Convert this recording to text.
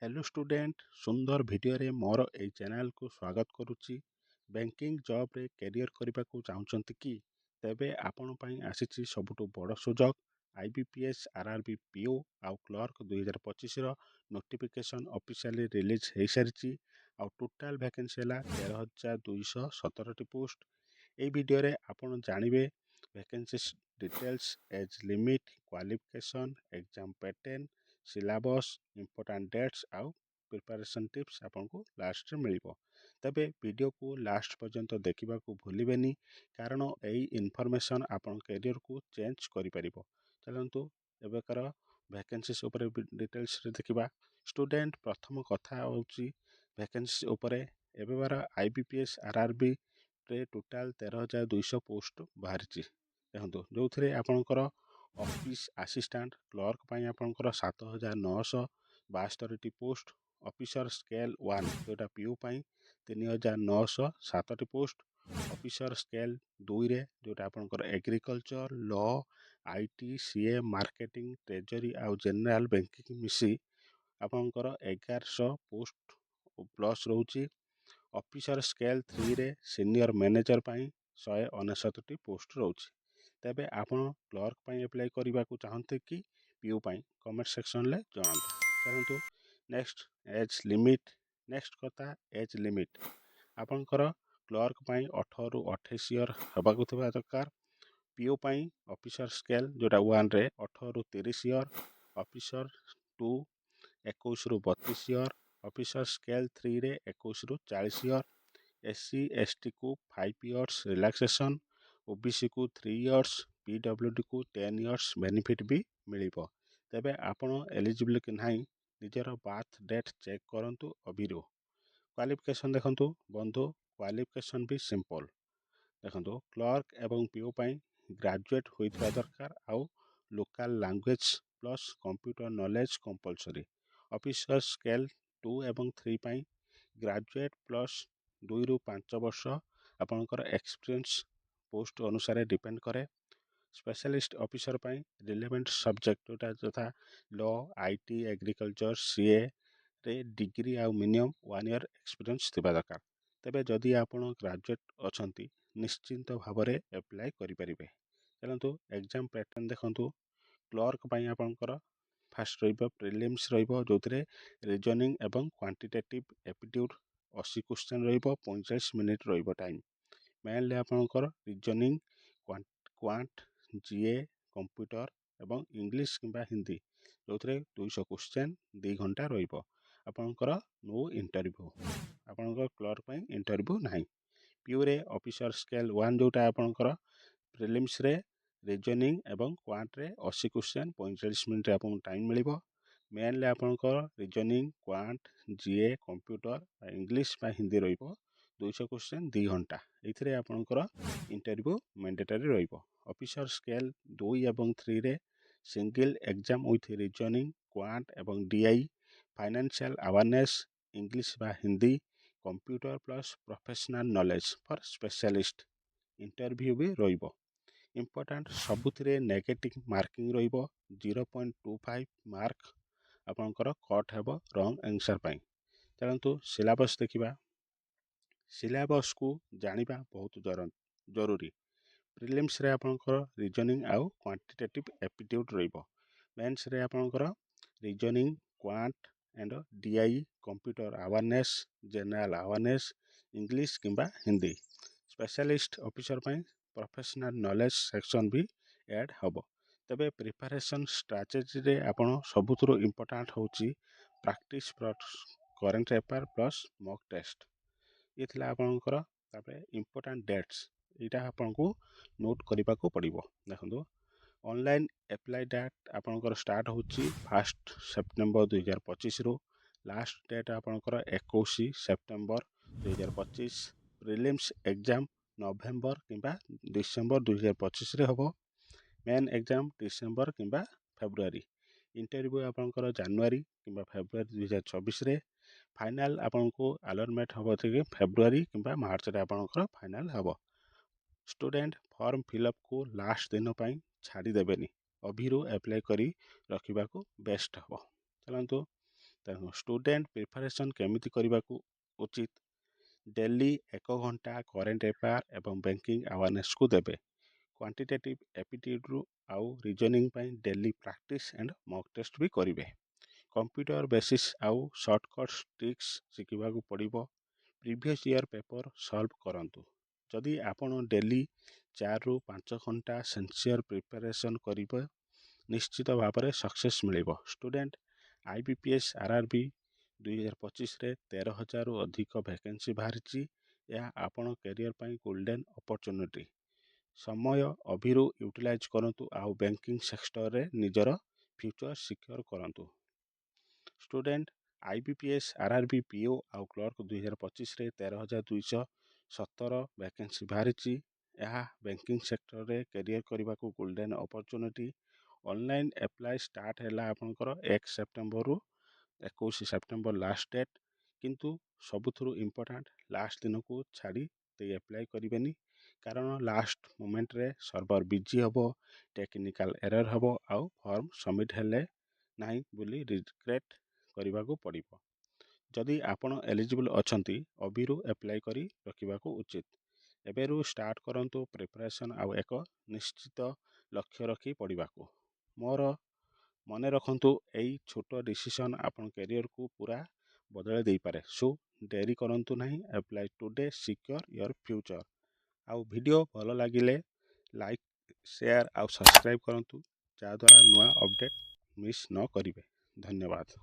Hello student, ସୁନ୍ଦର ଭିଡ଼ିଓରେ ମୋର ଏଇ ଚ୍ୟାନେଲକୁ ସ୍ୱାଗତ କରୁଛି। ବ୍ୟାଙ୍କିଂ ଜବ୍ରେ କ୍ୟାରିୟର କରିବାକୁ ଚାହୁଁଛନ୍ତି କି? ତେବେ ଆପଣ ପାଇଁ ଆସିଛି ସବୁଠୁ ବଡ଼ ସୁଯୋଗ। ଆଇବିପିଏସ୍ ଆର୍ଆର୍ବି ପିଓ ଆଉ କ୍ଲର୍କ 2025ର ନୋଟିଫିକେସନ୍ ଅଫିସିଆଲି ରିଲିଜ୍ ହୋଇସାରିଛି ଆଉ ଟୋଟାଲ୍ ଭ୍ୟାକେନ୍ସି ହେଲା 13,217ଟି ପୋଷ୍ଟ। ଏଇ ଭିଡ଼ିଓରେ ଆପଣ ଜାଣିବେ vacancy details, age limit, qualification, exam pattern, syllabus, important dates ଆଉ ପ୍ରିପାରେସନ୍ ଟିପ୍ସ ଆପଣଙ୍କୁ ଲାଷ୍ଟରେ ମିଳିବ। ତେବେ ଭିଡ଼ିଓକୁ ଲାଷ୍ଟ ପର୍ଯ୍ୟନ୍ତ ଦେଖିବାକୁ ଭୁଲିବେନି, କାରଣ ଏଇ ଇନଫର୍ମେସନ୍ ଆପଣଙ୍କ କ୍ୟାରିୟରକୁ ଚେଞ୍ଜ କରିପାରିବ। ଚାଲନ୍ତୁ, ଏବେକାର ଭ୍ୟାକେନ୍ସିସ୍ ଉପରେ ଡିଟେଲ୍ସରେ ଦେଖିବା। ଷ୍ଟୁଡେଣ୍ଟ, ପ୍ରଥମ କଥା ହେଉଛି ଭ୍ୟାକେନ୍ସି ଉପରେ। ଏବେକାର ଆଇବିପିଏସ୍ ଆର୍ଆର୍ବିରେ ଟୋଟାଲ୍ 13,200 ପୋଷ୍ଟ ବାହାରିଛି। ଦେଖନ୍ତୁ, ଯେଉଁଥିରେ ଆପଣଙ୍କର ଅଫିସ୍ ଆସିଷ୍ଟାଣ୍ଟ କ୍ଲର୍କ ପାଇଁ ଆପଣଙ୍କର 7972ଟି ପୋଷ୍ଟ, ଅଫିସର ସ୍କେଲ୍ 1 ଯେଉଁଟା ପିଓ ପାଇଁ 3907ଟି ପୋଷ୍ଟ, ଅଫିସର ସ୍କେଲ୍ 2ରେ ଯେଉଁଟା ଆପଣଙ୍କର agriculture, law, IT, CA, marketing, treasury ଆଉ ଜେନେରାଲ ବ୍ୟାଙ୍କିଂ ମିଶି ଆପଣଙ୍କର 1100 ପୋଷ୍ଟ ପ୍ଲସ୍ ରହୁଛି। ଅଫିସର ସ୍କେଲ୍ 3ରେ ସିନିୟର ମ୍ୟାନେଜର ପାଇଁ 199ଟି ପୋଷ୍ଟ ରହୁଛି। ତେବେ ଆପଣ କ୍ଲର୍କ ପାଇଁ ଆପ୍ଲାଏ କରିବାକୁ ଚାହାନ୍ତି କି ପିଓ ପାଇଁ, କମେଣ୍ଟ ସେକ୍ସନରେ ଜଣାନ୍ତୁ। ଚାଲନ୍ତୁ, ନେକ୍ସଟ ଏଜ୍ ଲିମିଟ୍। ନେକ୍ସଟ କଥା ଏଜ୍ ଲିମିଟ୍। ଆପଣଙ୍କର କ୍ଲର୍କ ପାଇଁ 18ରୁ 28 ଇୟର୍ ହେବାକୁ ଥିବା ଦରକାର। ପିଓ ପାଇଁ ଅଫିସର ସ୍କେଲ୍ ଯେଉଁଟା 1ରେ 18ରୁ 30 ଇୟର୍, ଅଫିସର 2 21ରୁ 32 ଇୟର୍, ଅଫିସର ସ୍କେଲ୍ 3ରେ 21ରୁ 40 ଇୟର୍। ଏସ୍ ସି, ଏସ୍ ଟିକୁ 5 ଇୟର୍ସ ରିଲାକ୍ସେସନ୍, ଓବିସିକୁ 3 ଇୟର୍ସ, ପିଡବ୍ଲ୍ୟୁଡିକୁ 10 ଇୟର୍ସ ବେନିଫିଟ୍ ବି ମିଳିବ। ତେବେ ଆପଣ ଏଲିଜିବଲ୍ କି ନାହିଁ, ନିଜର ବାର୍ଥ ଡେଟ୍ ଚେକ୍ କରନ୍ତୁ ଅବିରୁ। କ୍ୱାଲିଫିକେସନ୍ ଦେଖନ୍ତୁ ବନ୍ଧୁ, କ୍ୱାଲିଫିକେସନ୍ ବି ସିମ୍ପଲ୍। ଦେଖନ୍ତୁ, କ୍ଲର୍କ ଏବଂ ପିଓ ପାଇଁ ଗ୍ରାଜୁଏଟ୍ ହୋଇଥିବା ଦରକାର ଆଉ local language plus computer knowledge compulsory। Officer scale 2 ଏବଂ 3 ପାଇଁ ଗ୍ରାଜୁଏଟ୍ ପ୍ଲସ୍ 2ରୁ 5 ବର୍ଷ ଆପଣଙ୍କର ଏକ୍ସପିରିଏନ୍ସ ପୋଷ୍ଟ ଅନୁସାରେ ଡିପେଣ୍ଡ କରେ। ସ୍ପେଶାଲିଷ୍ଟ ଅଫିସର ପାଇଁ ରିଲେଭେଣ୍ଟ ସବଜେକ୍ଟ ଯେଉଁଟା ଯଥା ଲ, IT, agriculture, ସିଏରେ degree ଆଉ ମିନିମମ୍ 1 ଇୟର୍ ଏକ୍ସପିରିଏନ୍ସ ଥିବା ଦରକାର। ତେବେ ଯଦି ଆପଣ ଗ୍ରାଜୁଏଟ୍ ଅଛନ୍ତି, ନିଶ୍ଚିନ୍ତ ଭାବରେ ଆପ୍ଲାଏ କରିପାରିବେ। ଚାଲନ୍ତୁ, ଏକ୍ଜାମ୍ ପ୍ୟାଟର୍ନ ଦେଖନ୍ତୁ। କ୍ଲର୍କ ପାଇଁ ଆପଣଙ୍କର ଫାଷ୍ଟ ରହିବ ପ୍ରିଲିମ୍ସ ରହିବ, ଯେଉଁଥିରେ ରିଜନିଂ ଏବଂ କ୍ୱାଣ୍ଟିଟେଟିଭ୍ ଏପ୍ଟିଟ୍ୟୁଡ଼ 80 କ୍ୱେଶ୍ଚନ୍ ରହିବ, 45 ମିନିଟ୍ ରହିବ ଟାଇମ୍। ମେନଲି ଆପଣଙ୍କର ରିଜନିଂ, କ୍ୱାଣ୍ଟ, ଜିଏ, କମ୍ପ୍ୟୁଟର ଏବଂ ଇଂଲିଶ କିମ୍ବା ହିନ୍ଦୀ, ଯେଉଁଥିରେ 200 କ୍ୱେଶ୍ଚନ୍, 2 ଘଣ୍ଟା ରହିବ। ଆପଣଙ୍କର ନୋ ଇଣ୍ଟରଭ୍ୟୁ, ଆପଣଙ୍କର କ୍ଲର୍କ ପାଇଁ ଇଣ୍ଟରଭ୍ୟୁ ନାହିଁ। ପିଓରେ ଅଫିସର ସ୍କେଲ୍ 1 ଯେଉଁଟା ଆପଣଙ୍କର ପ୍ରିଲିମ୍ସରେ ରିଜନିଂ ଏବଂ କ୍ୱାଣ୍ଟରେ 80 କ୍ୱେଶ୍ଚନ୍, 45 ମିନିଟ୍ ଆପଣଙ୍କୁ ଟାଇମ୍ ମିଳିବ। ମେନଲି ଆପଣଙ୍କର ରିଜନିଂ, କ୍ୱାଣ୍ଟ, ଜିଏ, କମ୍ପ୍ୟୁଟର ବା ଇଂଲିଶ ବା ହିନ୍ଦୀ ରହିବ, 200 କ୍ୱେଶ୍ଚନ୍, 2 ଘଣ୍ଟା। ଏଇଥିରେ ଆପଣଙ୍କର ଇଣ୍ଟରଭ୍ୟୁ ମ୍ୟାଣ୍ଡେଟରୀ ରହିବ। ଅଫିସର ସ୍କେଲ୍ 2 ଏବଂ 3ରେ single exam with reasoning, quant ଏବଂ ଡିଆଇ, ଫାଇନାନ୍ସିଆଲ ଆୱାରନେସ୍, ଇଂଲିଶ ବା Hindi, computer plus professional knowledge for specialist interview ବି ରହିବ। ଇମ୍ପୋର୍ଟାଣ୍ଟ, ସବୁଥିରେ ନେଗେଟିଭ୍ ମାର୍କିଂ ରହିବ। 0.25 ମାର୍କ ଆପଣଙ୍କର କଟ୍ ହେବ ରଙ୍ଗ ଆନ୍ସର୍ ପାଇଁ। ଚାଲନ୍ତୁ, ସିଲାବସ୍ ଦେଖିବା। ସିଲାବସ୍କୁ ଜାଣିବା ବହୁତ ଜରୁରୀ। ପ୍ରିଲିମ୍ସରେ ଆପଣଙ୍କର ରିଜନିଂ ଆଉ କ୍ୱାଣ୍ଟିଟେଟିଭ୍ ଏପ୍ଟିଟ୍ୟୁଡ଼ ରହିବ। ମେନ୍ସରେ ଆପଣଙ୍କର reasoning, quant and DI, computer awareness, general awareness, English କିମ୍ବା ହିନ୍ଦୀ। ସ୍ପେଶାଲିଷ୍ଟ ଅଫିସର ପାଇଁ ପ୍ରଫେସନାଲ ନଲେଜ ସେକ୍ସନ୍ ବି ଆଡ଼୍ ହେବ। ତେବେ ପ୍ରିପାରେସନ୍ ଷ୍ଟ୍ରାଟେଜିରେ ଆପଣ ସବୁଥିରୁ ଇମ୍ପୋର୍ଟାଣ୍ଟ ହେଉଛି practice plus current affair plus mock test। ଇଏ ଥିଲା ଆପଣଙ୍କର। ତାପରେ ଇମ୍ପୋର୍ଟାଣ୍ଟ ଡେଟ୍ସ, ଏଇଟା ଆପଣଙ୍କୁ ନୋଟ୍ କରିବାକୁ ପଡ଼ିବ। ଦେଖନ୍ତୁ, ଅନଲାଇନ୍ ଆପ୍ଲାଏ ଡେଟ୍ ଆପଣଙ୍କର ଷ୍ଟାର୍ଟ ହେଉଛି 1 ସେପ୍ଟେମ୍ବର 2025ରୁ। ଲାଷ୍ଟ ଡେଟ୍ ଆପଣଙ୍କର 21 ସେପ୍ଟେମ୍ବର 2025। ପ୍ରିଲିମ୍ସ ଏକ୍ଜାମ୍ ନଭେମ୍ବର କିମ୍ବା ଡିସେମ୍ବର 2025ରେ ହେବ। ମେନ୍ ଏକ୍ଜାମ୍ ଡିସେମ୍ବର କିମ୍ବା ଫେବୃଆରୀ। ଇଣ୍ଟରଭ୍ୟୁ ଆପଣଙ୍କର ଜାନୁଆରୀ କିମ୍ବା ଫେବୃଆରୀ 2026ରେ। ଫାଇନାଲ୍ ଆପଣଙ୍କୁ ଆଲଟମେଣ୍ଟ ହେବ କି ଫେବୃଆରୀ କିମ୍ବା ମାର୍ଚ୍ଚରେ ଆପଣଙ୍କର ଫାଇନାଲ୍ ହେବ। ଷ୍ଟୁଡେଣ୍ଟ, ଫର୍ମ ଫିଲ୍ଅପ୍କୁ ଲାଷ୍ଟ ଦିନ ପାଇଁ ଛାଡ଼ିଦେବେନି। ଅଭିରୁ ଆପ୍ଲାଏ କରି ରଖିବାକୁ ବେଷ୍ଟ ହେବ। ଚାଲନ୍ତୁ, ତେଣୁ ଷ୍ଟୁଡେଣ୍ଟ ପ୍ରିପାରେସନ୍ କେମିତି କରିବାକୁ ଉଚିତ? ଡେଲି 1 ଘଣ୍ଟା କରେଣ୍ଟ ଆଫେୟାର ଏବଂ ବ୍ୟାଙ୍କିଂ ଆୱାରନେସ୍କୁ ଦେବେ। କ୍ୱାଣ୍ଟିଟେଟିଭ୍ ଆପ୍ଟିଟ୍ୟୁଡ଼ରୁ ଆଉ ରିଜନିଂ ପାଇଁ daily practice and mock test ବି କରିବେ। କମ୍ପ୍ୟୁଟର ବେସିକ୍ସ ଆଉ ସର୍ଟକଟ୍ ଟ୍ରିକ୍ସ ଶିଖିବାକୁ ପଡ଼ିବ। ପ୍ରିଭିୟସ୍ ଇୟର୍ ପେପର୍ ସଲ୍ଭ କରନ୍ତୁ। ଯଦି ଆପଣ ଡେଲି 4ରୁ 5 ଘଣ୍ଟା ସିନସିୟର ପ୍ରିପାରେସନ୍ କରିବେ, ନିଶ୍ଚିତ ଭାବରେ ସକ୍ସେସ୍ ମିଳିବ। ଷ୍ଟୁଡେଣ୍ଟ, ଆଇବିପିଏସ୍ ଆର୍ଆର୍ବି 2025ରେ 13,000ରୁ ଅଧିକ ଭ୍ୟାକେନ୍ସି ବାହାରିଛି। ଏହା ଆପଣ କ୍ୟାରିୟର ପାଇଁ ଗୋଲ୍ଡେନ୍ ଅପରଚ୍ୟୁନିଟି। ସମୟ ଅଭିରୁ ୟୁଟିଲାଇଜ୍ କରନ୍ତୁ ଆଉ ବ୍ୟାଙ୍କିଂ ସେକ୍ଟରରେ ନିଜର ଫ୍ୟୁଚର ସିକ୍યોର କରନ୍ତୁ। ଷ୍ଟୁଡେଣ୍ଟ, ଆଇବିପିଏସ୍ ଆର୍ଆର୍ବି ପିଓ ଆଉ କ୍ଲର୍କ 2025ରେ 13,217 ଭ୍ୟାକେନ୍ସି ବାହାରିଛି। ଏହା ବ୍ୟାଙ୍କିଂ ସେକ୍ଟରରେ କ୍ୟାରିୟର କରିବାକୁ golden opportunity. Online apply start ହେଲା ଆପଣଙ୍କର 1 ସେପ୍ଟେମ୍ବରରୁ, 21 ସେପ୍ଟେମ୍ବର ଲାଷ୍ଟ ଡେଟ୍। କିନ୍ତୁ ସବୁଥିରୁ ଇମ୍ପୋର୍ଟାଣ୍ଟ, ଲାଷ୍ଟ ଦିନକୁ ଛାଡ଼ି ଦେଇ ଆପ୍ଲାଏ କରିବେନି, କାରଣ ଲାଷ୍ଟ ମୋମେଣ୍ଟରେ ସର୍ଭର ବିଜି ହେବ, ଟେକ୍ନିକାଲ ଏରର ହେବ ଆଉ ଫର୍ମ ସବମିଟ୍ ହେଲେ ନାହିଁ ବୋଲି ରିଗ୍ରେଟ୍ କରିବାକୁ ପଡ଼ିବ। ଯଦି ଆପଣ ଏଲିଜିବଲ୍ ଅଛନ୍ତି, ଅବିରୁ ଆପ୍ଲାଏ କରି ରଖିବାକୁ ଉଚିତ। ଏବେରୁ ଷ୍ଟାର୍ଟ କରନ୍ତୁ ପ୍ରିପାରେସନ୍ ଆଉ ଏକ ନିଶ୍ଚିତ ଲକ୍ଷ୍ୟ ରଖି ପଢ଼ିବାକୁ। ମୋର ମନେ ରଖନ୍ତୁ, ଏଇ ଛୋଟ ଡିସିସନ୍ ଆପଣ କ୍ୟାରିୟରକୁ ପୁରା ବଦଳାଇ ଦେଇପାରେ। ସୋ ଡେରି କରନ୍ତୁ ନାହିଁ। Apply today, secure your future. ଆଉ ଭିଡ଼ିଓ ଭଲ ଲାଗିଲେ ଲାଇକ୍, ସେୟାର ଆଉ ସବସ୍କ୍ରାଇବ୍ କରନ୍ତୁ, ଯାହାଦ୍ୱାରା ନୂଆ ଅପଡ଼େଟ୍ ମିସ୍ ନ କରିବେ। ଧନ୍ୟବାଦ।